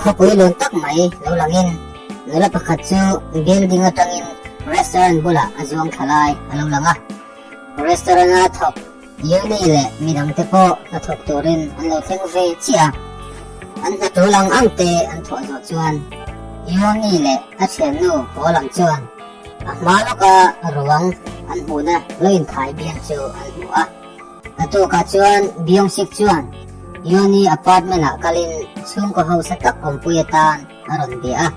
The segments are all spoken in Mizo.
Khawpui lun tak mai lo langin nula pakhat chu building atangin restaurant bulah a zuang thla lai a lo lang a. Restaurant a thawk Yuni leh midangte pawh hnathawk turin an lo thleng ve chiah a. An hna tul ang ang te an thawh zawh chuan Yuni leh a thiannu haw lam chuan a hma lawka ruang an hmuhna lo inthai bial chu an hmu a. A tukah chuan Byung-sik chuan Yuni apartment-ah kalin chhungkaw hausa tak awmpui atan a rawn bia a.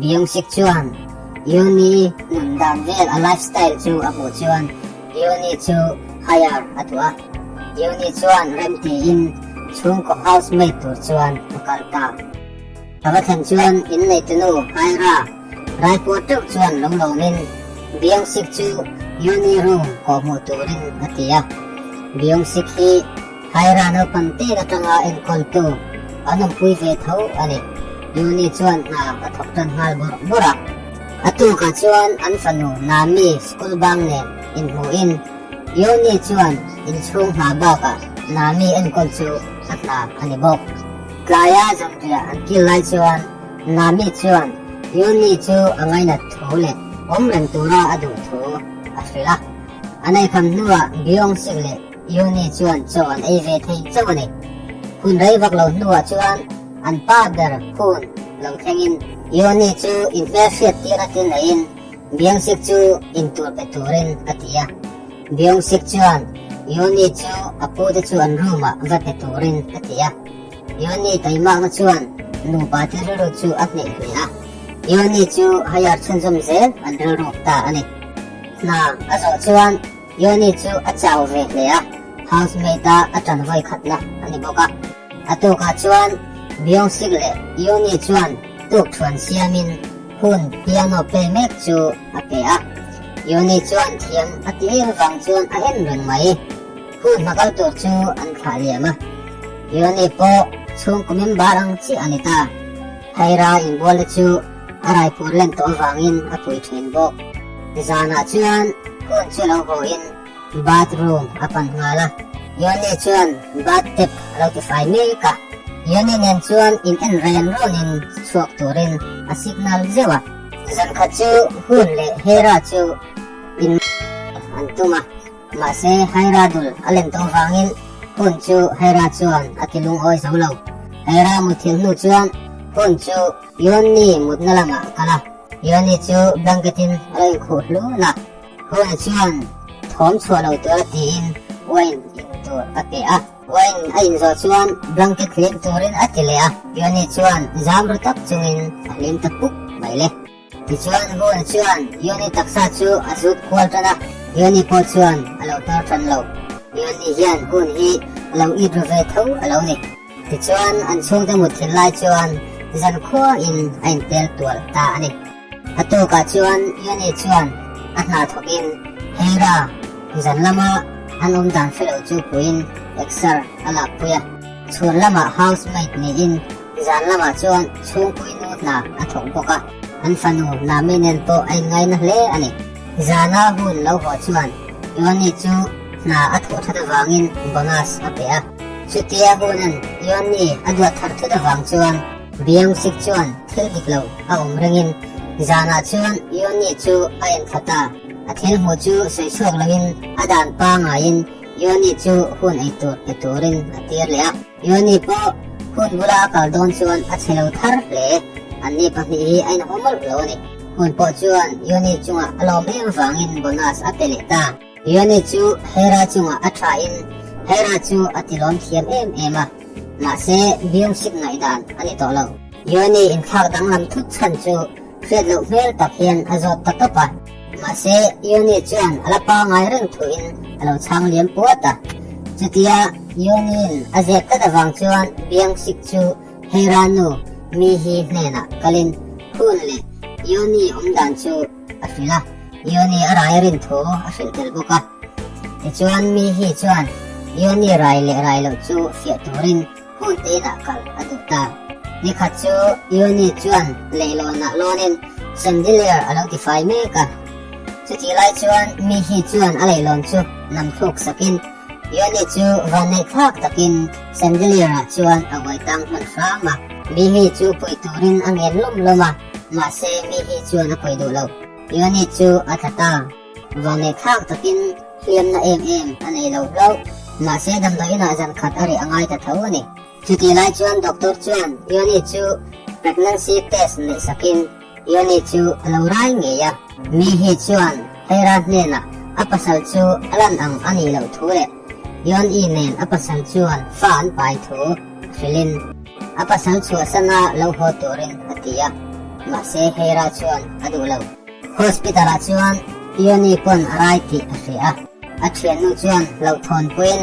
Byung-sik chuan Yuni nun dan vel a lifestyle chu a hmuh chuan Yuni chu hire a duh a. Yuni chuan rem tiin chhungkaw housemaid tur chuan a kal ta. A va thlen chuan inneitunu Hyra raipuar teuh chuan lo lawmin Byung-sik chu Yuni room kawhhmuh turin a ti a. Byung-sik hi Hyra naupang tet atanga enkawltu an awmpui ve tho a ni. Yuni chuan hna a thawk tan nghal bawrh bawrh a. A tukah chuan an fanu Nami school bang nen inhmuhin Yuni chuan inchhung hna bakah Nami enkawl chu a hna a ni bawk. Tlaia zanriah an kil lai chuan Nami chuan Yuni chu a ngainat thu leh awm reng tura a duh thu a hrilh a. A neikham hnuah Byung-sik leh Yuni chuan chaw an ei ve thei chauh a ni. Hun rei vak lo hnuah chuan an pa ber hun lo thlengin Yuni chu inhmelhriat tir a ti neiin Byung-sik chu intur pe turin a ti a. Byung-sik chuan Yuni chu a pute chu an room-ah va pe turin a ti a. Yoni taimakna chuan nupa te rilru chu a hneh hle a. Yoni chu hire chhunzawm zel an rilruk ta a ni. Hna a zawh chuan Yoni chu a chau ve hle a, housemate-a a ṭan vawi khatna a ni bawk a. A tukah chuan Byung-sik leh Yoni chuan tukṭhuan siamin hun piano play mek chu a pe a. Yoni chuan thiam a ti em vang chuan a en reng mai. Hun hma kal tur chu an thlah liam a. Yoni pawh chhungkaw member ang chiah a ni ta. Haira inbual te chu a raipur len tawh avangin a pui thin bawk. Zanah chuan hun chu lo hawiin bathroom a pan nghal a. Yoni chuan bath tap a lo tifai mek a. Yoni nen chuan in en ren rawnin chhuak turin a signal zeuh a. Zankhat chu Hun leh Hera chu in an tum a. Mahse, Haira dul a len tawh vangin hun chu Haira chuan a ti lungawi zo lo. Haira muthilh hnu chuan hun chu Yonni mutna lamah a kal a. Yonni chu blanket-in a lo inkhuh hlun a. Hun chuan thawm chhuah lo tura tiin wine in tur a pe a. Wine a inzawh chuan blanket hlim turin a ti leh a. Yonni chuan zam ru tak chungin a hlim ta puk mai le. Tichuan Hun chuan Yoni taksa chu a zut kual tan a, Yoni pawh chuan a lo tar tan lo. Yoni hian Hun hi a lo it ru ve tho a lo ni. Tichuan an chhungte mut thin lai chuan zankhua in a intel tual ta a ni. A tukah chuan Yoni chuan a hna thawkin Heira zan lama an awm dan hre lo chu puiin exer a lakpui a. Chhun lamah housemaid niin Zan lamah chuan chhungpui nu hna a thawk bawk a, an fanu Nami nen pawh a inngaina hle a ni. Zana hun lo haw chuan Yoni chu hna a thawh that avangin bonus a pe a. Chutia hunan Yoni a duat thar thut avang chuan Byung-sik chuan thil dik lo a awm ringin zanah chuan Yoni chu a en thla ta. A thil hmuh chu sawi chhuak loin a dan pangaiin Yoni chu hun ei tur pe turin a tir leh a. Yoni pawh hun bula a kal dawn chuan a chhe lo thar hle. Anni pahnih hi a inhaw mawlh lo a ni. Hun pawh chuan Yoni chungah a lawm em vangin bonus a pe leh ta. Yoni chu Hera chungah a thain Hera chu a tilawm thiam em em a. Mahse, Byung-sik ngaihdan a ni tawh lo. Yoni inthlak danglam thut chhan chu hriat loh hmel tak hian a zawt ta tawp a. Mahse, Yoni chuan a la pangai reng thuin a lo chhang liam puat a. Chutia Yoni'n a zep tlat avang chuan Byung-sik chu Hera nu Mi-hee hnenah kalin Hun leh Yoni awm dan chu a hrilh a, Yoni a rai rin thu a hrilh tel bawk a. Tichuan Mi-hee chuan Yoni rai leh rai loh chu fiah turin Hun te inah kal a duh ta. Nikhat chu Yoni chuan leihlawnah lawnin chandelier a lo tifai mek a. Chutih lai chuan Mihi chuan a leihlawn chu nam thluk sakin Yoni chu vanneih thlak takin chandelier ah chuan a uai tang hman hram a. Mihi chu pui turin a ngen lawm lawm a, mahse Mihi chuan a pui duh lo. Yoni chu a tla ta. Vanleh thlak takin hliamna em em a nei lo hlauh. Mahse damdawiinah zan khat a rih a ngai ta tho a ni. Chutih lai chuan doctor chuan Yoni chu pregnancy test neih sakin Yoni chu a lo rai ngei a. Mihi chuan Hera hnenah a pasal chu a lan ang a nih loh thu leh Yoni nen a pasal chuan fa an pai thu hrilhin a pasal chhuahsana lo haw turin a ti a, mahse Hera chuan a duh lo. Hospital ah chuan Yoni pawn a rai tih a hria a, a thiannu chuan hlauhthawnpuiin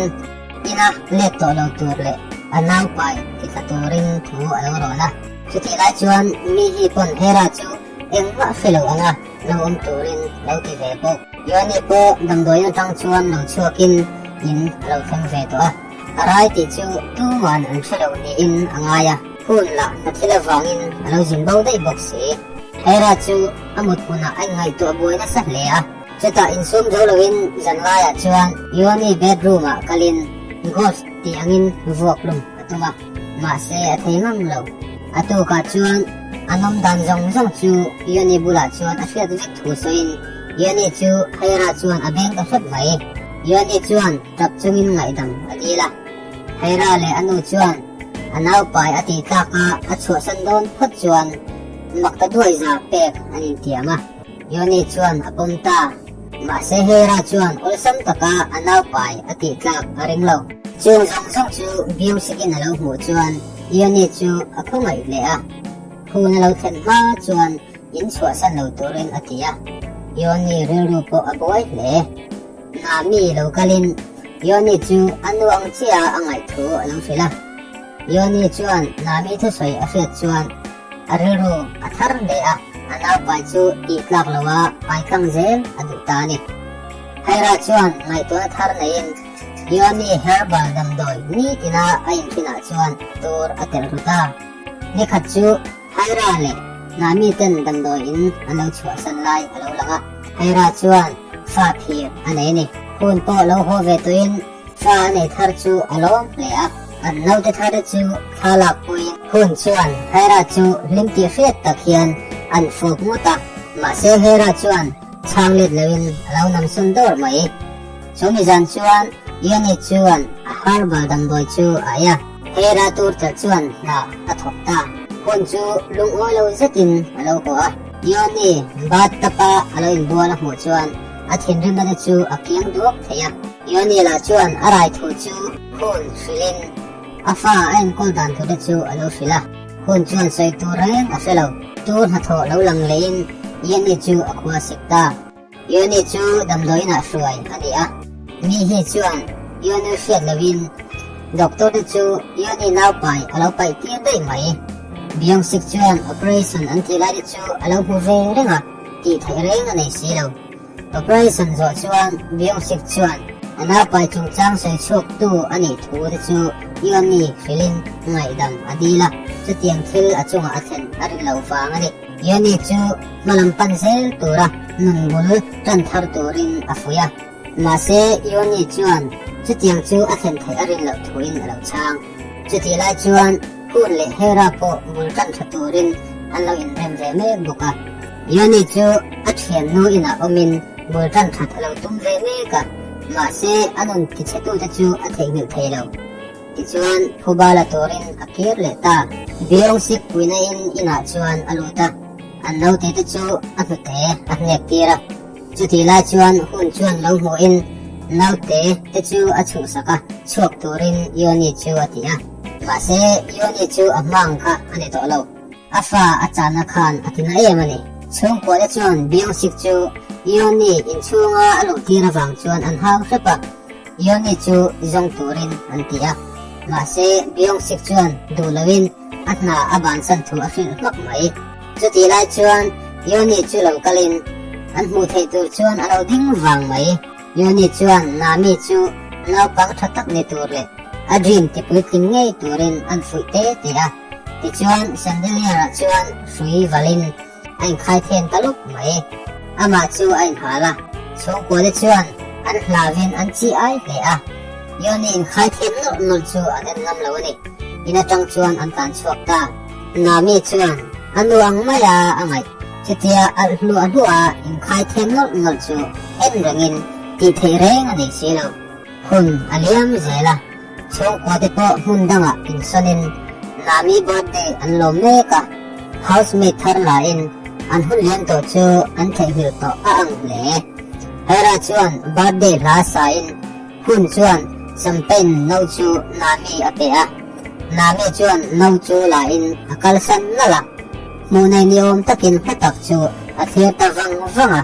ina let tawh lo tur leh a naupai ti tla turin thu a lo rawn a. Chutih lai chuan Mihi pawn Hera chu engmah hre lo anga lo awm turin lo ti ve bawk. Yoni pawh damdawiin atang chuan lo chhuakin in a lo thleng ve tawh a, a rai tih chu tuman an hre lo niin a ngai a. Hun lah hna thil avangin a lo zin bo daih bawk si. Hera chu a mut hmunah a inngaihtuah buai nasa hle a. Chutah insum zo loin zan laiah chuan Yoni bedroom ah kalin golf tih angin vuak lum a tum a, mahse a thei ngam lo. A tukah chuan a nawm dan zawng zawng chu Yoni bulah chuan a hriat vek thu sawiin Yoni chu Hera chuan a beng ta hrep mai. Yoni chuan tap chungin ngaihdam a dil a. Hera leh a nu chuan a naupai a tih tlak a, a chhuahsan dawn phawt chuan mak ta duai za pek an intiam a. Yoni chuan a pawm ta. Mahse Hera chuan awlsam taka a naupai a tih tlak a ring lo. Chung zawng zawng chu Byung-sik-in a lo hmuh chuan Yoni chu a khawngaih hle a. Hun a lo thlen hma chuan in chhuahsan lo turin a ti a. Yoni rilru pawh a buai hle. Nami lo kalin Yoni chu a nu ang chiah a ngaih thu a lo hrilh a. Yoni chuan Nami thusawi a hriat chuan a rilru a thar hle a, a naupai chu tih tlak loha pai tlang zel a duh ta a ni. Haira chuan ngaihtuahna thar neiin Yoni herbal damdawi nitina a inthinah chuan tur a telh ru ta. Nikhat chu Haira leh Nami ten damdawi in an lo chhuahsan lai a lo lang a, Haira chuan fa phir a nei a ni. Hun pawh lo haw ve tuin fa a nei thar chu a lawm hle a, an naute thar te chu thla lak puiin Hun chuan Haira chu hlim tih hriat tak hian an fawp ngawt a, mahse Haira chuan chhang let loin a lo namsawn dawr mai. Chumi zan chuan Yoni chuan a herbal damdawi chu a ei a. Hera tur tel chuan hna a thawk ta. Hun chu lungawi lo zetin a lo haw a. Yoni bathtub a a lo inbual a hmuh chuan a thinrimna te chu a kiang duak thei a. Yoni lah chuan a rai thu chu Hun hrilhin a fa a enkawl dan thu te chu a lo hrilh a. Hun chuan sawi tur reng a hre lo. Tur hnathawh lo lang leiin Yoni chu a khua sik ta. Yoni chu damdawiinah hruai a ni a. Mi hi chuan Yoni hriat loin doctor te chu Yoni naupai a lo paih tir daih mai. Byung-sik chuan operation an tih lai te chu a lo hmu ve reng a, tih theih reng a nei si lo. Operation zawh chuan Byung-sik chuan a naupai chungchang sawi chhuaktu a nih thu te chu Yoni hrilhin ngaihdam a dil a, chutiang thil a chungah a thlen a rin loh vang a ni. Yoni chu hmalam pan zel tura nun bul tan thar turin a fuih a. Mahse, Yoni chuan chutiang chu a thlen theih a rin loh thuin a lo chhang. Chutih lai chuan Hun leh Hera pawh bul tan tha turin an lo inrem ve mek bawk a. Yoni chu a thiannu inah awmin bul tan that a lo tum ve mek a, mahse a nun tichhetute chu a theihnghilh thei lo. Tichuan, phuba la turin a kir leh ta. Biawngsik puina in inah chuan a lut a, an naute te chu a hnute a hnek tir a. Chutih lai chuan hun chuan lo hmuhin naute te chu a chhuhsak a, chhuak turin Yoni chu a ti a. Mahse, Yoni chu a hma ang kha a ni tawh lo. A fa a chahna khan a tina em a ni. Chhungkua te chuan Biawngsik chu Yoni inchhunga a luh tir avang chuan an hau hrep a. Yoni chu zawng turin an ti a, mahse Byung-sik chuan duh loin a hna a bansan thu a hrilh hmak mai. Chutih lai chuan Yoni chu lo kalin an hmuh theih tur chuan a lo ding vang mai. Yoni chuan Nami chu naupang tha tak ni tur leh a dream ti puitling ngei turin an fuih te te a. Tichuan chandelier-ah chuan hrui valin a inkhai then ta lawk mai. Amah chu a inhal a, chhungkuate chuan an hlavin an chi ai hle a. Yoni inkhai then nawlh nawlh chu an en ngam lo a ni. In atang chuan an tlan chhuak ta. Nami chuan a nu ang maia a ngaih. Chutia alh hluah hluah a inkhai them nawlh nawlh chu en rengin tih theih reng a nei si lo. Hun a liam zel a, chhungkua te pawh hmun dangah insawnin Nami birthday an lawm mek a, housemate thar lahin an hun lian tawh chu an theihnghilh tawh a ang hle. Hera chuan birthday hla sain Hun chuan champagne no chu Nami a pe a, Nami chuan no chu lahin a kalsan nalh a, hmuh nei ni awm takin hla tak chu a thlir ta vang vang a.